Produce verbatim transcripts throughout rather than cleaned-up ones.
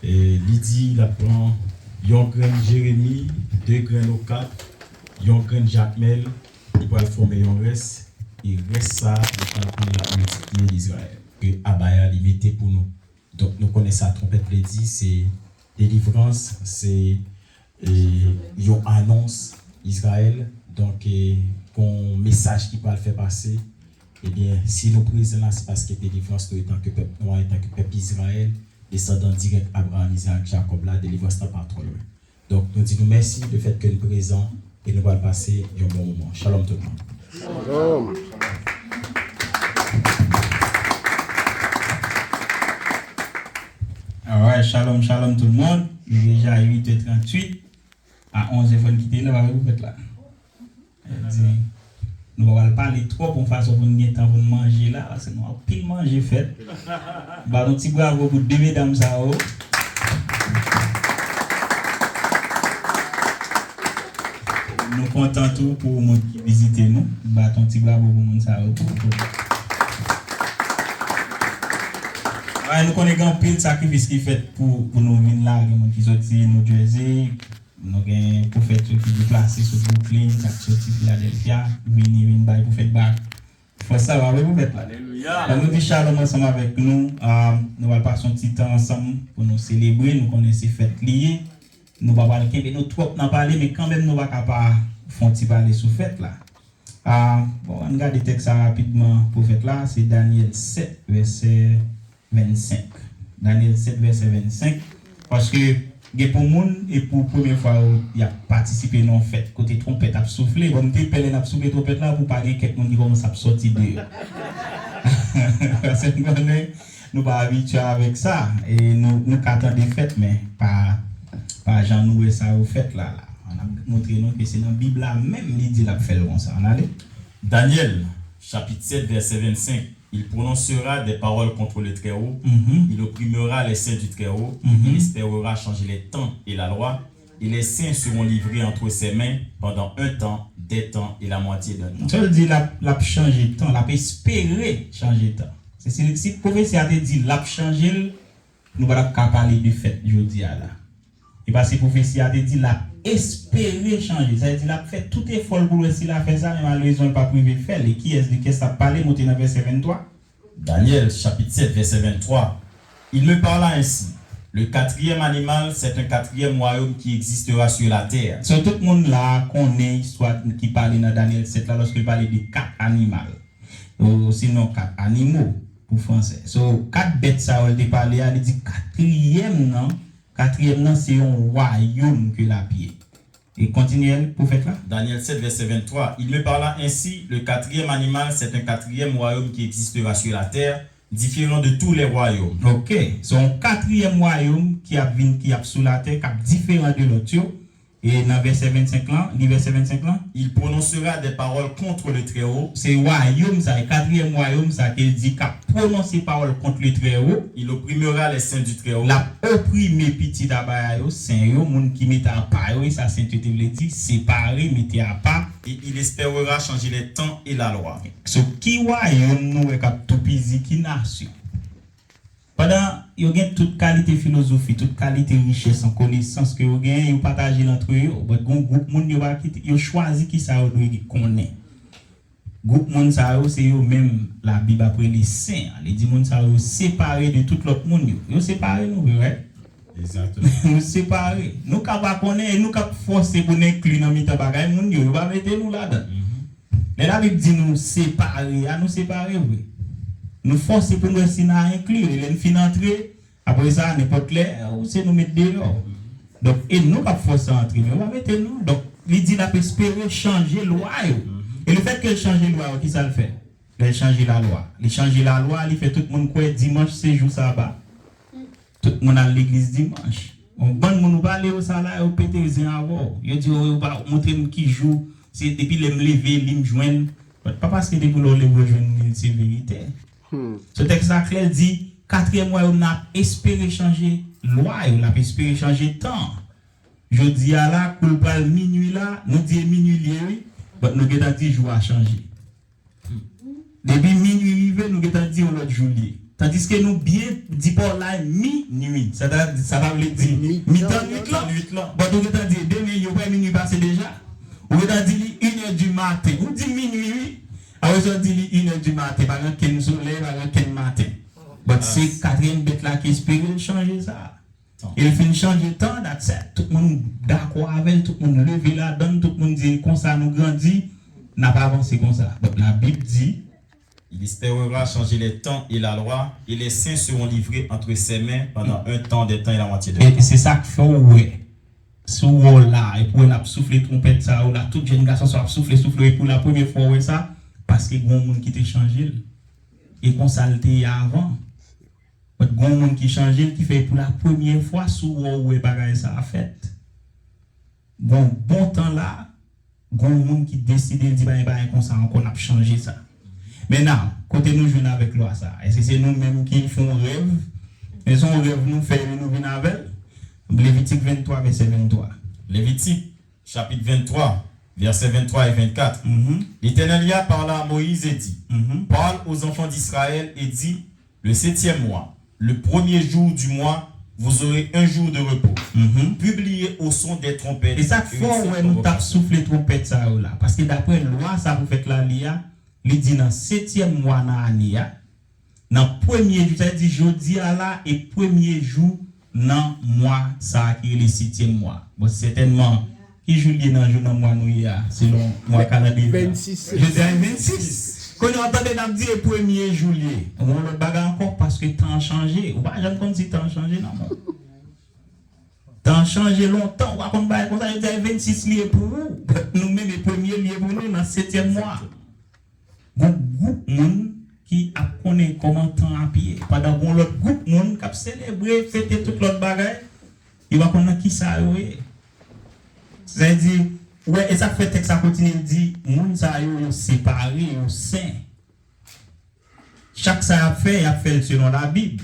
E li di l ap pran yon grenn jeremi, de grenn okap, yon grenn jakmèl, li pral fòme yon rès, e rès sa a, li pral pran l ap miltipliye l Izrayèl. Ke abaya li mete pou nou. Donk, nou konnen sa twonpèt vle di, se delivrans, se e, yon anons Izrayèl. Donk, e, gon mesaj ki pral fè pase. Ebyen, si nou prezan la, se paske delivrans nou etanke pèp nwa, etanke pèp Izrayèl, desandan dirèk Abraram, Izak ak Jakòb la, delivrans lan pa twò lwen. Donk, nou di nou mèsi lefètke n prezan e nou pral pase yon bon moman. Shalom tout moun. Shalom. Alright, shalom, shalom tout moun. Li deja uit è tranntuit. A onz è fò n kite la, pa vre pwofèt la? Li di, nou pa pral pale twòp yon fason pou n gen tan pou n manje la, paske nou anpil manje fèt. Ba nou ti bravo pou de medam sa yo. Nou kontan tou pou moun ki vizite nou. Bat yon ti bravo pou moun sa yo tou. Wi, nou konnen gen anpil sakrifis ki fèt pou, pou nou vin la. Gen moun ki soti New Jersey, nou gen pwofèt yo ki deplase sot Brooklyn, k ap soti Philadelphia, vini, vin bay pwofèt Barak fòs sa, pa vre pwofèt la? Alelouya. Donk, nou di shalom ansanm avèk nou. Ah, nou pral pase yon ti tan ansanm pou nou selebre. Nou konnen se fèt li ye. Nou pa pral kenbe nou twòp nan pale, men kanmenm nou pa ka pa fè yon ti pale sou fèt la. Ah, bon, ann gade tèks sa rapidman, pwofèt la, se Danyèl sèt, vèsè vennsenk. Danyèl sèt, vèsè vennsenk. Paske gen pou moun, e pou premye fwa yo, y ap patisipe nan yon fèt kote twonpèt ap soufle. Bon, m te pè lè n ap soufle twonpèt la pou pa gen kèk moun ki kòmanse ap sòti deyò. Paske m konnen nou pa abitye avèk sa. E nou, nou ka tande fèt, men pa, pa jan nou wè sa yo fèt la, la. Ann ap montre nou ke se nan Bib la menm li di l ap fè l konsa. Ann ale. Danyèl, chapit sèt, vèsè vennsenk. Il prononcera des paroles contre le Très-Haut, mhm, il opprimera les saints du Très-Haut, mhm, il espérera changer les temps et la loi, et les saints seront livrés entre ses mains pendant un temps, des temps et la moitié d'un temps. Sa vle di l ap, l ap chanje tan, l ap espere chanje tan. Se, si, si pwofesi a te di l ap chanje l, nou pa t ap ka pale de fèt jodi a la. E paske pwofesi a te di l ap espere chanje. Sa vle di l ap fè tout efò l pou l wè si l a fè sa, men malerezman l p ap rive fè l. E kiyès, de kiyès l ap pale? Monte nan vèsè venntwa. Daniel, chapitre sept, verset vingt-trois. Il me parla ainsi. Le quatrième animal, c'est un quatrième royaume qui existera sur la terre. So, tout moun la konnen istwa ki pale nan Daniel sept la, lòske l pale de kat animal. Ou sinon kat animo pou fransè. So, kat bèt sa yo l te pale a, li di katriyèm nan, katriyèm nan se yon wayòm ke l ap ye. E kontinye, pwofèt la. Daniel sept, verset vingt-trois. Il me parla ainsi, le quatrième animal, c'est un quatrième royaume qui existera sur la terre, différent de tous les royaumes. Ok, se yon katriyèm wayòm ki ap vin, ki ap sou latè, k ap diferan de lòt yo. E nan vèsè vennsenk lan, li vèsè vennsenk lan. Il prononcera des paroles contre le Très-Haut. Se wayòm sa, e katriyèm wayòm sa ke l di k ap pwononse pawòl kont le Très-Haut. Il opprimera les saints du Très-Haut. L ap oprime pitit Abaya yo, sen yo, moun ki mete apa yo, e sa senteté vle di, separe, mete apa. Et il espérera changer les temps et la loi. So, ki wayòm nou wè k ap toupizi, ki nasyon? Pandan yo gen tout kalite filozofi, tout kalite richès an konesans ke yo genyen, yo pataje l antre yo. But gon gwoup moun yo pa kite, yo chwazi kisa yo dwe konnen. Gwoup moun sa yo, se yo menm Labib ap rele sen an. Li di moun sa yo separe de tout lòt moun yo. Yo separe nou vre, right? Exactement. Nou separe. Nou ka pa konnen, e nou k ap fòse pou n enkli nan mitan bagay moun yo. Yo pa mete nou ladan. Mhm. Lè Labib di nou separe a, nou separe vre. Nou fòse pou n wè si n a enkli. E lè n fin antre, apre sa, nenpòt lè, ou se nou met deyò. Donk, e nou k ap fòse antre, men yo pa mete nou. Donk, li di l ap espere chanje lwa yo. E lefètke l chanje lwa yo, kisa l fè? Lè l chanje lalwa. Li chanje lalwa, li fè tout moun kwè dimanch se jou saba. Tout moun al legliz dimanch. Yon bann moun ou pale yo sa la, yo pete zen avè w. Yo di, "Oh, yo pa montre m ki jou. Se depi lè m leve, li m jwenn." But pa paske depi lè w leve w jwenn li, se verite. Hmm. So tèks la klè, l di, katriyèm wayòm nan ap espere chanje lwa yo, l ap espere chanje tan. Jodi a la, kou l pral minui la, nou di e minui l ye, wi, but nou gentan di jou a chanje. Depi minui rive, nou gentan di yon lòt jou l ye. Tandiske nou byen di pa w la e minui. Sa ta, sa ta vle di mitan nwit lan. But ou gentan di demen yo pa minui pase deja. Ou gentan di li inè di maten. Ou di minui wi. Apre sa w di li inè di maten. Pa gen kenn solèy, pa gen kenn maten. But se katriyèm bèt la ki espere l chanje sa. E l fin chanje tan, that's it. Tout moun dakò avè l, tout moun leve ladan l, tout moun di konsa nou grandi, n ap avanse konsa. But Labib di, Il espérera changer les temps et la loi, et les saints seront livrés entre ses mains pendant un temps, des temps et la moitié de temps. E se sa k fè w wè, si w wè w la, epi w wè n ap soufle twonpèt sa yo la, tout jèn gason sa yo ap soufle, soufle, e pou la premyè fwa w wè sa, paske gen yon moun ki te chanje l. E konsa l te ye avan. But gen yon moun ki chanje l, ki fè pou la premyè fwa, si w wè w wè bagay sa a fèt. Gen yon bon tan la, gen yon moun ki deside l di pa gen bagay konsa ankò, n ap chanje sa. Men now, kote nou jwenn avèk lwa sa a? Èske se nou menm ki fè yon rèv? Men se yon rèv nou fè epi nou vin avè l? Levitik venntwa, vèsè venntwa. Levitik, chapit venntwa, vèsè venntwa e vennkat. Letènèl Yah parla à Moïse et dit, Parle aux enfants d'Israël et dis, Le septième mois, le premier jour du mois, vous aurez un jour de repos. Publiez au son des trompettes. E sa k fè w wè nou t ap soufle twonpèt sa yo la. Paske daprè lwa sa pwofèt la li a, li di nan setyèm mwa nan ane a, nan premye jou, sa vle di jodi a la e premye jou nan mwa sa a ki rele setyèm mwa. Bon, sètènman, ki jou l ye nan jou nan mwa nou ye a, selon mwa kalandriye a? Jodi a e vennsis. Kounye a w tande n ap di e premye jou l ye. Yon lòt bagay ankò, paske tan an chanje. Ou pa janm konn si tan an chanje non, mon. Tan an chanje lontan, ou pa konn bagay konsa, jodi a e vennsis li ye pou ou. Nou menm e premye l ye pou nou nan setyèm mwa. Gon gwoup moun ki ap konnen kòman tan ap ye, pandan gon lòt gwoup moun k ap selebre, fete tout lòt bagay, yo pa konn nan kisa yo ye. Sa vle di, ou wè, e sa k fè tèks la kontinye di, moun sa yo, yo separe, yo sen. Chak sa y ap fè, y ap fè l selon Labib.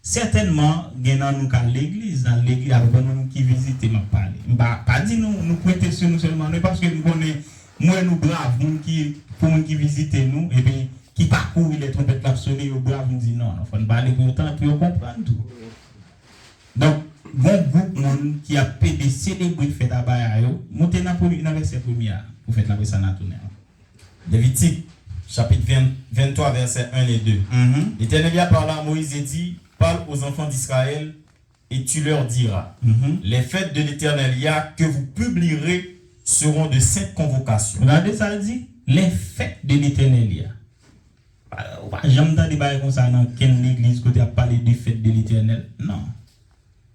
Sètènman, gen nan nou k al legliz, n al legliz, avèk moun ki vizite m ap pale. M pa, pa di nou, nou pwente sou nou sèlman, non, paske m konnen, m wè nou brav, moun ki, pou moun ki vizite nou, epi ki pa kouri lè twonpèt la ap sone, yo brav, m di non, non, fò n pale pou yo tan, pou yo konprann tou. Donk, gon gwoup moun ki ap pede selebre fèt Abaya yo, moute nan premye, nan vèsè premye a, pwofèt la, apre sa n a tounen. Levitik, chapit venntwa, vèsè en e de. Letènèl Yah parla à Moïse et dit, Parle aux enfants d'Israël et tu leur diras, Les fêtes de l'Éternel Yah que vous publierez seront de saintes convocations. Gade sa l di, les fêtes de l'Éternel Yah. Ou pa janm tande bagay konsa nan kenn legliz kote y ap pale de fèt de Letènèl. Non.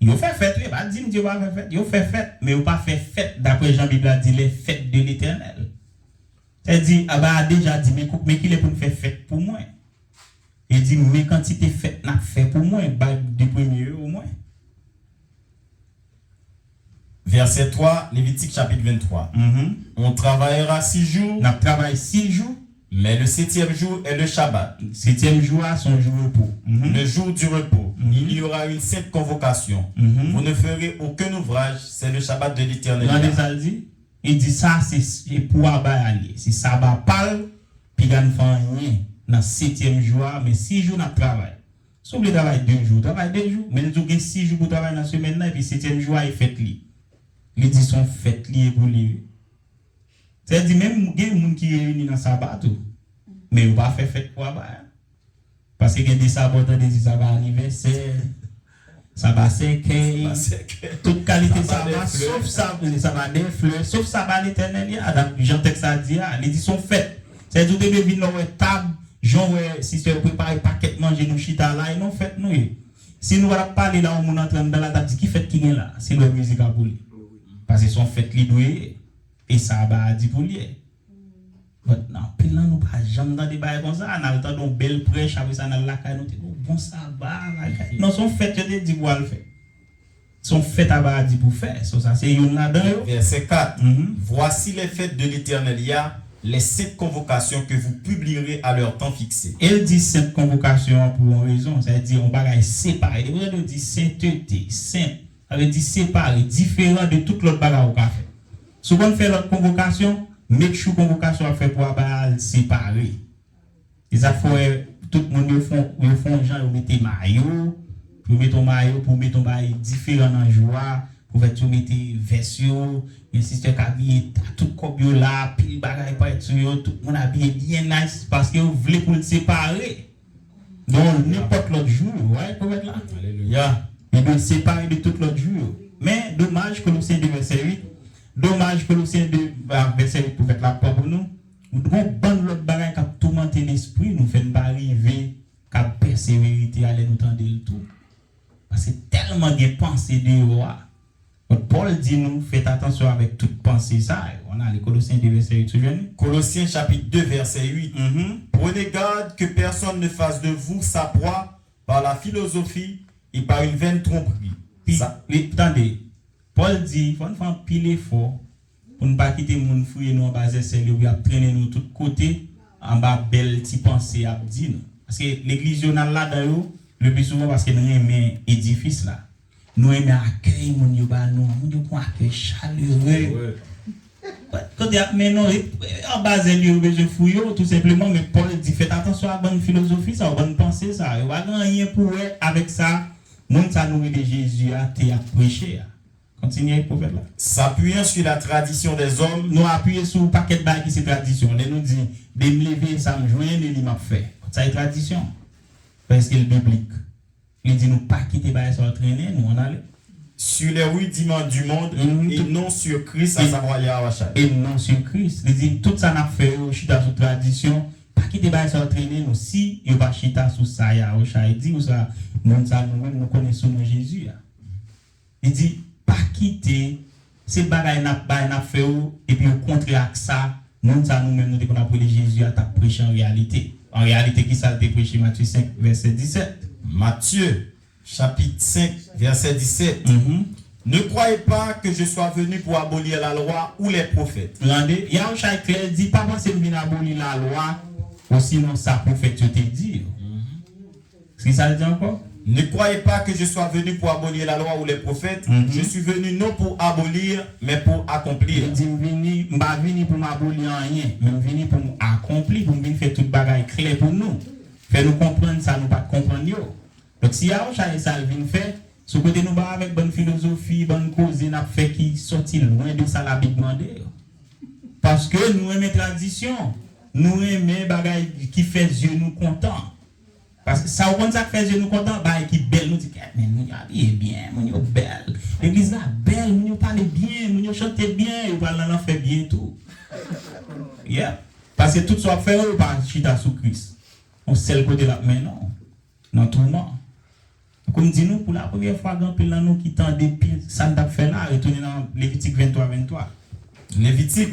Yo fè fèt, wi, pa di m di yo pa fè fèt. Yo fè fèt, men yo pa fè fèt daprè jan Bib la di, les fêtes de l'Éternel. Sa vle di, Abaya deja di, men kou, men kilè pou n fè fèt pou mwen. E di, men kantite fèt n ap fè pou mwen, bay de premye yo omwen. Verset trois, Lévitique chapitre vingt-trois. On travaillera six jours, N ap travay sis jou, mais le septième jour est le Shabbat. Setyèm jou a se yon jou repo. Mhm. Le jour du repos, il y aura une sainte convocation. Vous ne ferez aucun ouvrage, c'est le Shabbat de l'Éternel. Tande sa l di? Li di sa se, se pou Abaya li ye. Se saba pa l, piga n fè anyen nan setyèm jou a, men sis jou n ap travay. Si w vle travay de jou, travay de jou. Men l di w gen sis jou pou w travay nan semèn nan, epi setyèm jou a e fèt li. Li di se yon fèt li ye pou li. Sa vle di menm gen moun ki reyini nan saba tou. Men yo pa fè fèt pou Abaya. Paske gen de saba w tande di saba anivèsè, saba sèkèy, tout kalite saba, sof saba, saba dè flè, sof saba Letènèl Yah, jan tèks la di a, li di se yon fèt. Sa vle di w te dwe vin la w wè tab, jan w wè sistè yo prepare pakèt manje nou chita la, e non fèt nou ye. Si nou pa t ap pale la, yon moun antre anndan la, l t ap di ki fèt ki gen la, si l wè mizik ap boule. Paske se yon fèt li dwe ye, e saba a di pou l ye. But nan anpil nan nou pa janm tande bagay konsa, n al tande yon bèl prèch, apre sa n al lakay nou te gen yon bon saba, bagay. Non, se yon fèt yo te di pou w al fè. Se yon fèt Abaya di pou fè, so sa se youn ladan yo. Verset quatre. Voici les fêtes de l'Éternel Yah, les saintes convocations que vous publierez à leur temps fixé. E l di sent konvokasyon an pou yon rezon, sa vle di yon bagay separe. Depi w tande yo di sentete, sent, sa vle di separe, diferan de tout lòt bagay ou ka fè. Si w konn fè lòt konvokasyon, make sure konvokasyon w ap fè pou Abaya a l separe. E sa k fè w wè Tout moun yo fon, yo fon jan, yo mete mayo, yo mete yon mayo pou mete yon bagay diferan nan jou a. Pwofèt yo mete vès yo, gen sistè k abiye, tout kòb yo la, pil bagay parèt sou yo, tout moun abiye byen nice, paske yo vle pou l separe. Donk, nenpòt lòt jou, yo, wè, pwofèt la. Alelouya. Li dwe separe de tout lòt jou yo. Men, domaj, Kolosyen de vèsè uit, domaj, Kolosyen de, a, vèsè uit, pwofèt la pran pou nou. Gon bann lòt bagay k ap toumante lespri nou, fè n pa rive k ap pèse verite a lè nou tande l tou. Paske tèlman gen panse deyò a. Donk, Pòl di nou, fèt atansyon avèk tout panse sa yo. Ann ale Kolosyen de vèsè uit, ou jwenn li? Colossiens chapitre deux, verset huit. Mhm. Prenez garde que personne ne fasse de vous sa proie par la philosophie et par une vaine tromperie. Pi, sa, li, tande, Pòl di, fò n fè anpil efò pou n pa kite moun fouye nou anba zèsèl yo, pou y ap trennen nou tout kote, anba bèl ti panse y ap di nou. Paske legliz yo n al ladan yo, le pli souvan paske n renmen edifis la. Nou renmen akèy moun yo ba nou an. Moun yo gon akèy chalere. Kote y ap mennen w, e, anba zèl yo, yo bezwen fouye w, tou senpleman, men Pòl di, fèt atansyon a bann filozofi sa yo, bann panse sa yo. Yo pa gen anyen pou wè avèk sa, moun sa nou rele Jezi a te ap preche a. Kontinye, pwofèt la. S'appuyant sur la tradition des hommes. Nou apiye sou pakèt bagay ki se tradisyon. Lè nou di, de m leve, sa m jwenn, e li m ap fè. Sa e tradisyon. Èske l biblik? Li di nou pa kite bagay sa yo trennen nou, ann ale. Sur les rudiments du monde, mhm, et non sur Christ, à savoir Yahweh Shai. E non sur Christ. Li di tout sa n ap fè yo chita sou tradisyon. Pa kite bagay sa yo trennen nou. Si yo pa chita sou sa Yahweh Shai di ou sa, moun sa nou menm nou konnen sou non Jezi a. Li di, pa kite, se bagay n ap bay, n ap fè yo, epi yo kontrè ak sa, moun sa nou menm nou te konn ap rele Jezi a t ap preche an reyalite. An reyalite, kisa l te preche? Matye senk, vèsè disèt. Matthieu, chapitre cinq, verset dix-sept. Mhm. Ne croyez pas que je sois venu pour abolir la loi ou les prophètes. Tande, Yahweh Shai klè, li di, pa panse m vin aboli lalwa, osinon sa pwofèt yo te di yo. Mhm. Ki sa l di ankò? Ne croyez pas que je sois venu pour abolir la loi ou les prophètes. Mhm. Je suis venu non pour abolir, mais pour accomplir. Li di, m vini, m pa vini pou m aboli anyen, men m vini pou m akonpli, pou m vin fè tout bagay klè pou nou. Fè nou konprann sa nou pa t konprann yo. Donk, si Yahweh Shai e sa l vin fè, sou kote nou pa avèk bann filozofi, bann koze n ap fè ki sòti lwen de sa Labib mande yo. Paske nou renmen tradisyon, nou renmen bagay ki fè zye nou kontan. Paske sa ou konn sa k fè zye nou kontan, bagay ki bèl, nou di, "Kèt, men moun yo abiye byen, moun yo bèl. Legliz la bèl, moun yo pale byen, moun yo chante byen, yo pral nan lanfè byento." Yeah. Paske tout sa w ap fè yo, yo pa chita sou Kris. Yon sèl kote l ap mennen w, nan touman. Tankou m di nou, pou la premyè fwa, gen anpil nan nou ki tande pi sa n t ap fè la, retounen nan Levitik venntwa, venntwa. Lévitique,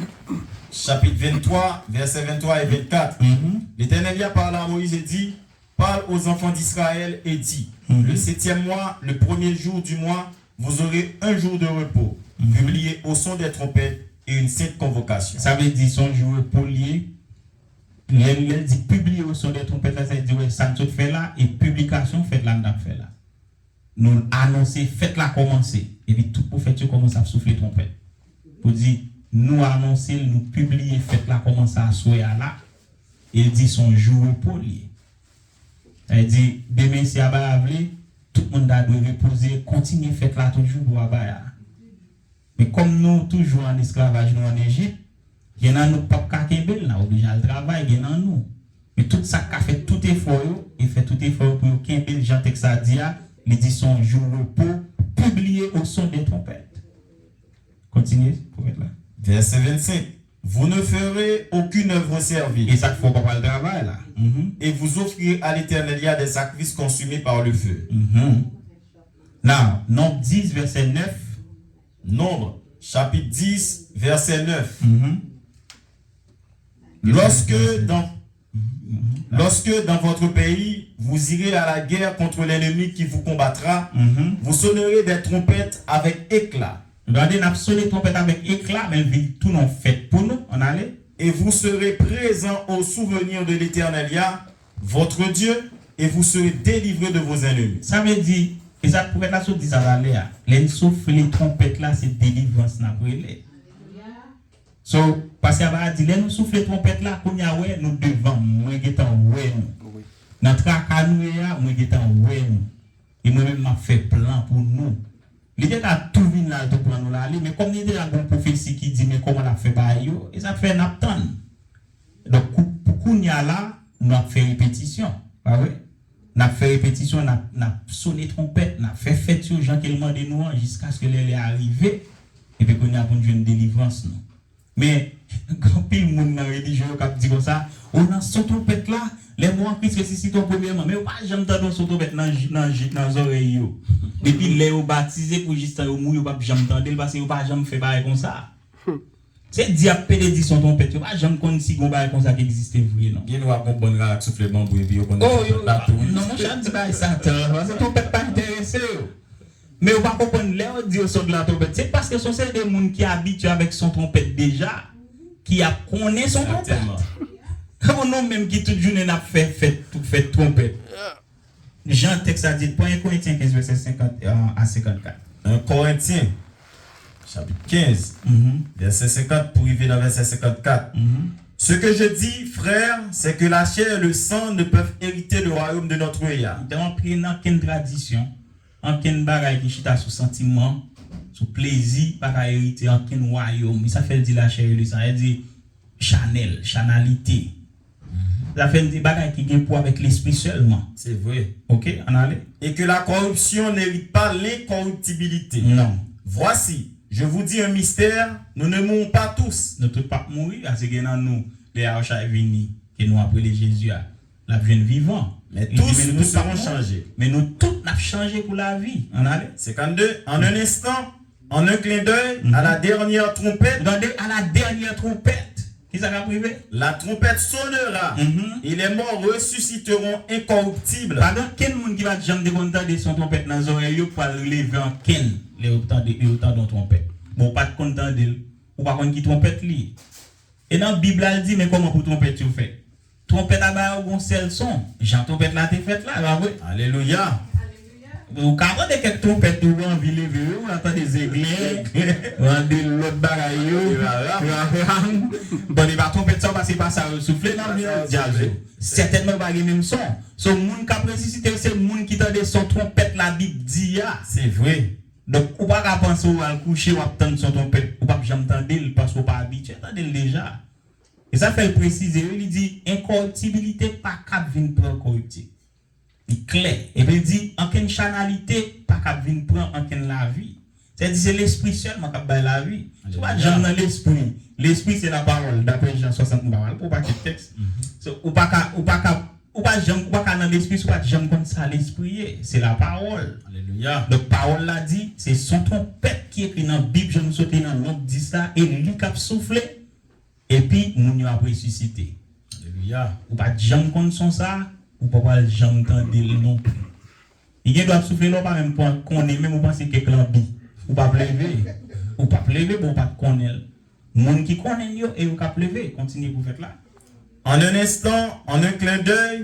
chapitre vingt-trois, versets vingt-trois et vingt-quatre. Mhm. L'Éternel Yah parla à Moïse et dit, parle aux enfants d'Israël et dis, mhm, le septième mois, le premier jour du mois, vous aurez un jour de repos. Mhm. Publiez au son des trompettes et une sainte convocation. Sa vle di, se yon jou repo l ye. Lè, lè l di pibliye o son dè twonpèt la, sa vle di, wè, sa n sot fè la, e piblikasyon fèt la n t ap fè la. Nou anonse fèt la kòmanse, epi tout pwofèt yo kòmanse ap soufle twonpèt. Pou di, nou anonse l, nou pibliye fèt la kòmanse aswè a la, e l di se yon jou repo l ye. Sa vle di, demen si Abaya vle, tout moun ta dwe repoze, kontinye fèt la toujou pou Abaya. Men kòm nou toujou an esklavaj nou an Ejip, gen nan nou k p ap ka kenbe l, n a oblije al travay, gen nan nou. Men tout sa k ka fè tout efò yo, e fè tout efò yo pou yo kenbe l jan tèks la di a, li di se yon jou repo, pibliye o son dè twonpèt. Kontinye, pwofèt la. Verset vingt-cinq. Vous ne ferez aucune œuvre servile. E sa k fè w pa pral travay la. Mhm. Et vous offrirez à l'Éternel Yah des sacrifices consumés par le feu. Mhm. Now, Nonb dis, vèsè nèf. Nombre, chapitre dix, verset neuf. Mhm. Lorsque dans, mhm, lorsque dans votre pays, vous irez à la guerre contre l'ennemi qui vous combattra, mhm, vous sonnerez des trompettes avec éclat. Gade, n ap sone twonpèt avèk ekla, men l vin tounen yon fèt pou nou. Ann ale. Et vous serez présents au souvenir de l'Éternel Yah, votre Dieu, et vous serez délivrés de vos ennemis. Sa vle di, e sa pwofèt la sot di sa talè a. Lè n soufle twonpèt la, se delivrans n ap rele. So, pastè a di, lè nou soufle twonpèt la, kounye a wè, nou devan m, mwen gentan wè nou. Wi. Nan traka nou ye a, mwen gentan wè nou. E mwen menm, m ap fè plan pou nou. Li te ka tou vin la, l tou pran nou l ale, men kòm li deja gen yon pwofesi ki di men kòman l ap fè bagay yo, e sa k fè n ap tann. Donk, kou-, pou kounye a la, nou ap fè repetisyon, pa vre? N ap fè repetisyon, n ap, n ap sone twonpèt, n ap fè fèt yo jan ke l mande nou an, jiskaske lè, lè a rive, epi kounye a pou n jwenn delivrans nou. Men, gen anpil moun nan relijyon yo k ap di konsa, o nan son twonpèt la, lè mò an Kris resisite w premyèman. Men yo pa janm tande yon son twonpèt nan, j-, nan, j-, nan zòrèy yo. Depi lè yo batize pou jistan yo mouri, yo p ap janm tande l, paske yo pa janm fè bagay konsa. Se di ap pede di son twonpèt, yo pa janm konn si gon bagay konsa ki egziste vre, non. Gen dwa gon bann rarak soufle banbou, epi yo konn twonpèt la tou. Non, monchè, ap di bagay Satan, paske twonpèt pa enterese yo. Men yo pa konprann lè yo di yo son de la twonpèt, se paske se yon seri de moun ki abitye avèk son twonpèt deja, ki ap konnen son twonpèt. Kòman nou menm ki tout jounen n ap fè fèt, fèt twonpèt? Jan tèks la di, pran en Korentyen kenz, vèsè senkant a senkannkat. En Korentyen, chapit kenz, vèsè senkant pou rive nan vèsè senkannkat. Ce que je dis, frères, c'est que la chair et le sang ne peuvent hériter le royaume de notre Yah. Donk, nan kenn tradisyon, ankenn bagay ki chita sou santiman, sou plezi, pa ka erite ankenn wayòm. E sa fè l di lachè e lesan, e di chanèl, chanalite. Sa fè l di bagay ki gen pou avèk lespri sèlman. Se vre. Oke, ann ale. Et que la corruption n'hérite pas l'incorruptibilité. Non. Voici, je vous dis un mystère, nous ne mourrons pas tous. Nou tout p ap mouri, ase gen nan nou, lè Yahushua vini, ke nou ap rele Jezi a. L ap jwenn vivan. Mais tous nous serons changés. Men nou tout n ap chanje pou lavi. Ann ale. Senkannde, en un instant, en un clin d'œil, à la dernière trompette. Tande, à la dernière trompette. Kisa k ap rive? La trompette sonnera, et les morts ressusciteront incorruptibles. Pa gen kenn moun ki pa t janm te konn tande son twonpèt nan zòrèy yo pral leve ankenn lè yo tande, yo tande yon twonpèt. Bon, ou pa t konn tande l, ou pa konn ki twonpèt li ye. E nan Bib la, l di, men kòman pou twonpèt yo fèt? Twonpèt a ba yo gon sèl son, jan twonpèt la te fèt la, pa vre? Alelouya! Ou ka tande kèk twonpèt, ou anvi leve, wi, ou tande zeglè, ou tande lòt bagay yo, raram. Bon, e pa twonpèt sa yo, paske se pa sa yo soufle nan djaz yo. Sètènman, yo pa gen menm son. So, moun k ap resisite yo, se moun ki tande son twonpèt Labib di a. Se vre. Donk, ou pa ka panse w al kouche, w ap tann son twonpèt, ou p ap janm tande l, paske w pa abitye tande l deja. E sa fè l presize, wi, li di, enkòriptibilite pa kab vin pran kòriptib. Li klè. Epi l di, ankenn chanalite pa kab vin pran ankenn lavi. Sètadi se lespri sèlman k ap bay lavi. Si w pa t janm nan lespri, lespri se lapawòl, daprè Jan swasant, m pa pral pran yon pakèt tèks. So, ou pa ka, ou pa ka, ou pa janm, ou pa ka nan lespri si w pa t janm konn sa lespri ye. Se lapawòl. Alelouya. Donk, pawòl la di, se son twonpèt ki ekri nan Bib, jan nou sot li nan Nonb dis la, e li k ap soufle. Epi, moun yo ap resisite. Alelouya. Ou pa t janm konn son sa, ou pa pral janm tande l non pli. Li gen dwa ap soufle la, ou pa menm pa konnen, menm ou panse kèk lanbi. Ou p ap leve. Ou p ap leve, bon, ou pa t konnen l. Moun ki konnen l yo, e yo k ap leve. Kontinye pwofèt la. En un instant, en un clin d'œil,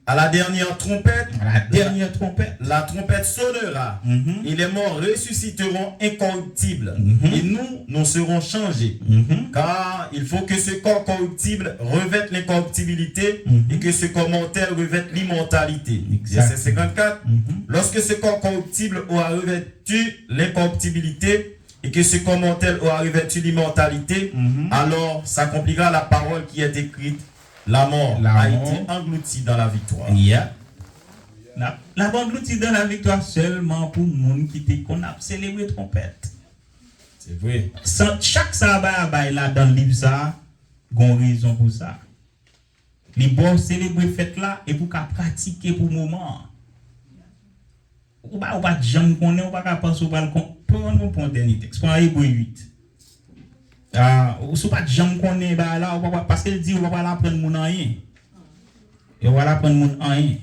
à la dernière trompette, à la dernière trompette, la trompette sonnera, et les morts ressusciteront incorruptibles, et nous, nous serons changés. Car il faut que ce corps corruptible revête l'incorruptibilité et que ce corps mortel revête l'immortalité. Verset cinquante-quatre. Lorsque ce corps corruptible aura revêtu l'incorruptibilité, et que ce corps mortel aura revêtu l'immortalité, alors s'accomplira la parole qui est écrite, la mort a été engloutie dans la victoire. Yeah. L ap, l ap anglouti dan la viktwa sèlman pou moun ki te konn ap selebre twonpèt. Se vre. San, chak sa a bay a bay ladan liv sa a, gon rezon pou sa. Li ba w selebre fèt la epi w ka pratike pou moman an. Ou pa, ou pa t janm konnen, ou pa ka panse ou pral kon-, pran, pran, pran dènye tèks. Pran Ebre uit. Ah, ou, si w pa t janm konnen bagay la, ou pa, pa, paske l di ou pa pral aprann moun anyen. E ou pral aprann moun anyen.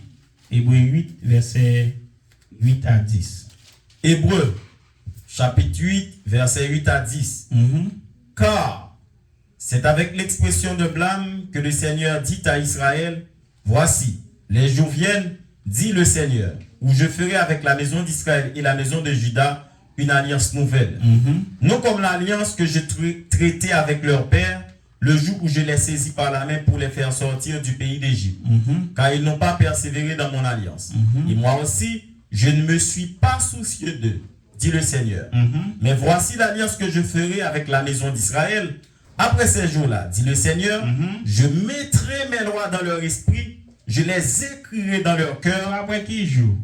Ebre uit, vèsè uit a dis. Ebre, chapit uit, vèsè uit a dis. Car c'est avec l'expression de blâme que le Seigneur dit à Israël, voici, les jours viennent, dit le Seigneur, où je ferai avec la maison d'Israël et la maison de Juda une alliance nouvelle. Non comme l'alliance que je tra-, traitai avec leur père le jour où je les saisis par la main pour les faire sortir du pays d'Égypte, car ils n'ont pas persévéré dans mon alliance. Et moi aussi, je ne me suis pas soucié d'eux, dit le Seigneur. Mais voici l'alliance que je ferai avec la maison d'Israël. Après ces jours-là, dit le Seigneur, je mettrai mes lois dans leur esprit, je les écrirai dans leur cœur. Apre ki jou?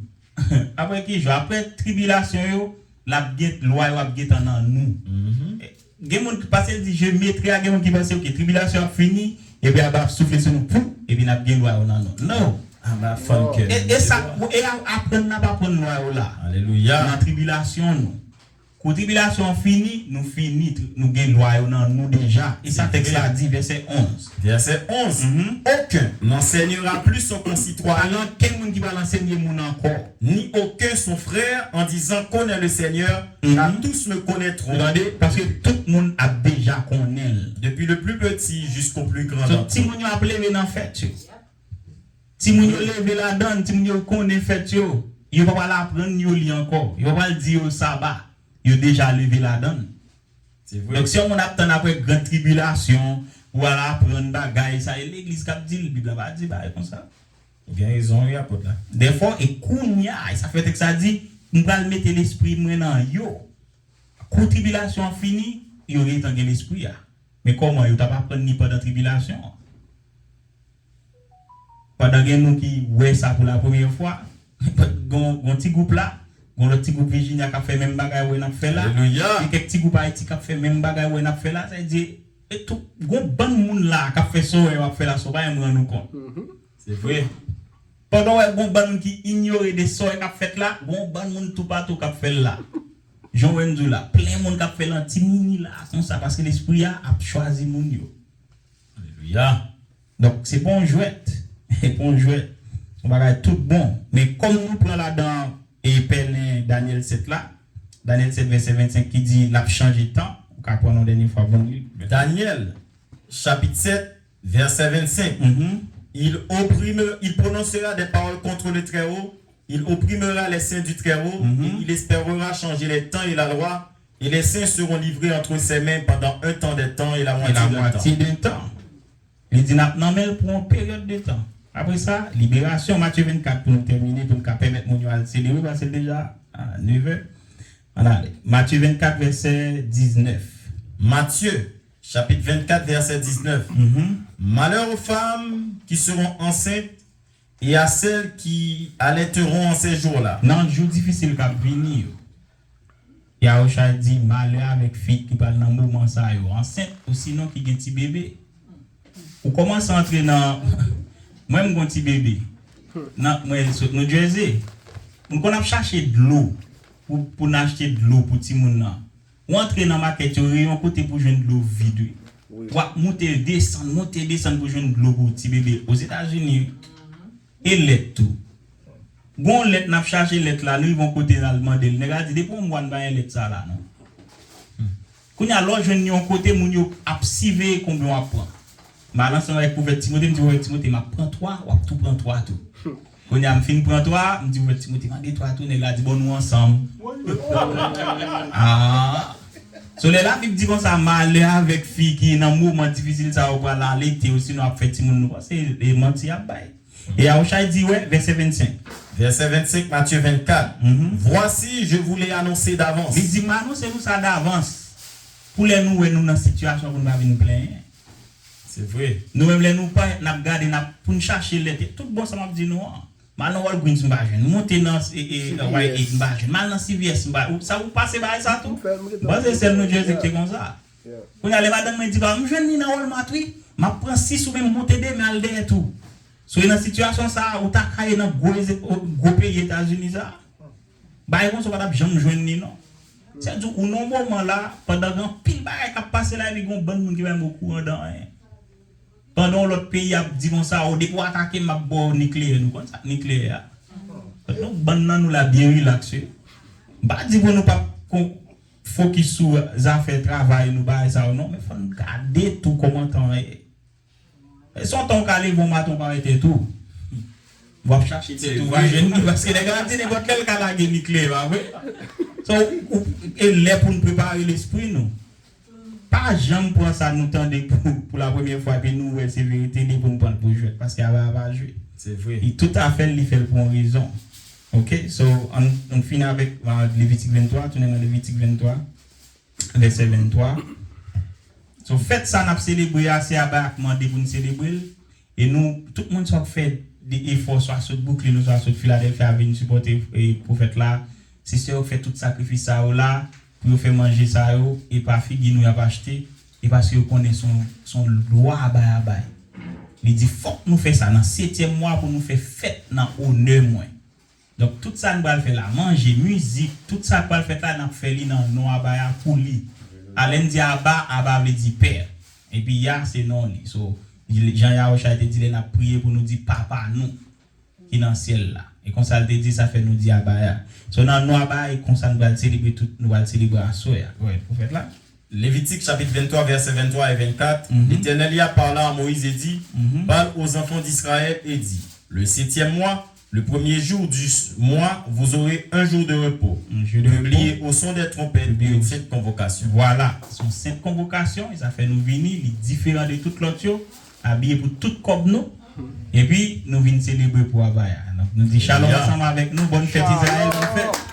Apre ki jou? Apre tribilasyon yo, l ap gen, lwa yo ap gentan nan nou. Gen moun ki, paske l di, je mettrai, a gen moun ki panse, ok, tribilasyon ap fini, epi ap, ap soufle sou nou, pouf, epi n ap gen lwa yo nan nou. No. Aba fann kè. E, e sa, e a, aprann n ap aprann lwa yo la. Alelouya. Nan tribilasyon nou. Kou tribilasyon an fini, nou fini, nou gen lwa yo nan nou deja. E sa tèks la di, vèsè onz. Verset onze. Aucun n'enseignera plus son concitoyen, pa gen ankenn moun ki pral ansenye moun ankò, ni aucun son frère en disant, connais le Seigneur, car tous me connaîtront. Ou tande? Paske tout moun ap deja konnen l. Depuis le plus petit jusqu'au plus grand d'entre eux. So, timoun yo ap leve nan fèt yo. Timoun yo leve ladan, timoun yo konnen fèt yo. Yo pa pral aprann yo li ankò. Yo pa pral di yo saba. Yo deja leve ladan. Se vre. Donk, si yon moun ap tann apre gran tribilasyon pou al aprann bagay, sa e legliz k ap di l, Bib la pa di bagay konsa. Ou gen rezon, wi, apot la. Dèfwa, e kounye a, e sa fè tèks la di, m pral mete lespri mwen nan yo. Kou tribilasyon an fini, yo gentan gen lespri a. Men kòman yo t ap aprann li pandan tribilasyon an? Pandan gen nou ki wè sa pou la premyè fwa, gon, gon ti gwoup la, gon lòt ti gwoup Virginia k ap fè menm bagay wè n ap fè la. Alelouya. Gen kèk ti gwoup Ayiti k ap fè menm bagay wè n ap fè la. Sa vle di, e tou, gon bann moun la k ap fè sa w wè yo ap fè la, san w pa menm rann ou kont. Se vre. Pandan w wè gon bann moun ki inyore de sa w wè k ap fèt la, gon bann moun toupatou k ap fè l la. Jan w wè m di w la, plen moun k ap fè l an timini la, konsa, paske lespri a ap chwazi moun yo. Alelouya. Donk, se pa yon jwèt. Se pa yon jwèt. Yon bagay tout bon. Men kòm nou pran ladan e pèlen Danyèl sèt la, Danyèl sèt vèsè vennsenk ki di l ap chanje tan, ou ka pran yon dènye fwa pou n li. Daniel, chapitre sept, verset vingt-cinq. Il opprime, il prononcera des paroles contre le Très-Haut, il opprimera les saints du Très-Haut, et il espérera changer les temps et la loi, et les saints seront livrés entre ses mains pendant un temps des temps et la moitié d'un temps. Et la moitié d'un temps. Li di n ap nan men l pou yon peryòd de tan. Apre sa, liberasyon, Matye vennkat pou nou tèmine, pou n ka pèmèt moun yo al selebre, paske l deja a nevè. Ann ale. Matye vennkat, vèsè diznèf. Matthieu, chapitre vingt-quatre, verset dix-neuf. Malheur aux femmes qui seront enceintes et à celles qui allaiteront en ces jours-là. Nan jou difisil k ap vini yo, Yahusha di, malè avèk fi ki pral nan moman sa yo ansent, osinon ki gen ti bebe. Ou kòmanse antre nan, mwen, m gon ti bebe. Nan, mwen sot New Jersey. M konn ap chache dlo pou, pou n achte dlo pou timoun nan. Ou antre nan makèt yo, reyon kote pou jwenn dlo vid, wi. Wi. W ap moute, desann, moute, desann pou jwenn dlo pou ti bebe. Ozetazini, wi. E lèt tou. Gon lèt, n ap chache lèt la, nou rive yon kote, n al mande l. Nèg la di, depi yon mwa, n pa gen lèt sa la, non. Kounye a, lè w jwenn li yon kote, moun yo ap siveye konbyen w ap pran. M al ansanm avèk pwofèt Timote, m di, pwofèt Timote, m ap pran twa, w ap tou pran twa tou. Kounye a, m fin pran twa, m di, pwofèt Timote, mande twa tou, nèg la di, bon, nou ansanm. Ah. So, lè Labib di konsa, malè avèk fi ki nan moman difisil sa yo pral alete, osinon ap fè timoun nou, se, e manti y ap bay. E Yahusha di, wè, vèsè vennsenk. Verset vingt-cinq, Matthieu vingt-quatre. Voici, je vous l'ai annoncé d'avance. Li di, m anonse nou sa davans. Pou lè nou wè nou nan sitiyasyon pou nou pa vin plenyen. Se vre. Nou menm lè nou parèt, n ap gade, n ap, pou n chache lèt. Tout bon sa m ap di nou an. M al nan Walgreens, m pa jwenn. M monte nan, e, e, Rite Aid, m pa jwenn. M al nan C V S, m pa, ou, sa ou pase bagay sa tou? M fè, m gentan. M panse sèl New Jersey ki te konsa. Yeah. Kounye a, lè madanm mwen di, ba, m jwenn li nan Walmart, wi. M ap pran sis ou menm monte demen al dèyè tou. So, e nan sitiyasyon sa a, ou ta ka ye nan gwo, gwo peyi Etazini sa a. Bagay konsa, ou pa t ap janm jwenn li, non. Sa di, ou nan moman la, pandan gen anpil bagay k ap pase la, epi gen yon bann moun ki pa menm okouran de anyen. Pandan yon lòt peyi ap di konsa, o, depi w atake m, m ap ba w nikleyè. Nou konn sa k nikleyè a? Donk, nou, bann nan nou la byen rilaks, wi. M pa di pou nou p ap kon, fokis sou zafè travay nou, bagay sa yo, non, men fò n gade tou kòman tan an ye. E se yon tan w ka leve yon maten, w pa wè tèt ou. W ap chache tèt ou, w pa jwenn li, paske nèg la di nenpòt lè l ka lage nikleyè, pa vre? So, ou, e lè pou n prepare lespri nou. pa janm pran sa nou tande pou, pou la premyè fwa, epi nou wè se verite, li pou nou pran l pou jwèt, paske Abaya pa jwe. Se vre. Li tout afè l, li fè l pou yon rezon. Ok, so, ann, ann fini avèk uh, Levitik venntwa, tounen nan Levitik venntwa, vèsè venntwa. So, fèt sa n ap selebre a, se Abaya k mande pou n selebre l. E nou, tout moun sa k fè de efò, swa sot Brooklyn ou swa sot Philadelphia, vin sipòte e, pwofèt la, sistè yo k fè tout sakrifis sa yo la, pou yo fè manje sa yo, e pa figi nou y ap achte, e paske yo konnen se yon, se yon lwa Abaya bay. Li di, fòk nou fè sa nan setyèm mwa pou nou fè fèt nan onè mwen. Donk, tout sa n pral fè la, manje, mizik, tout sa k pral fèt la, n ap fè li nan non Abaya pou li. A lè n di Aba, Aba vle di pè. Epi Ya se non li. So, jan Yahusha te di lè n ap priye pou nou di Papa nou ki nan syèl la. E konsa l te di, sa fè nou di Abaya. So, nan non Abaya, e konsa n pral selebre tout, nou pral selebre aswè a. Wè, pwofèt la. Levitik chapit venntwa, vèsè venntwa e vennkat, Letènèl y a parla a Moyiz e di, Pale aux enfants d'Israël et dis, le septième mois, le premier jour du mois, vous aurez un jour de repos. Publié au son des trompettes et une sainte convocation. Vwala, se yon sent konvokasyon, e sa fè nou vini, li diferan de tout lòt yo, abiye pou tout kòb nou, epi nou vin selebre pou Abaya. Donk, nou di shalom ansanm avèk nou, bòn fèt Izrayèl, bòn fèt.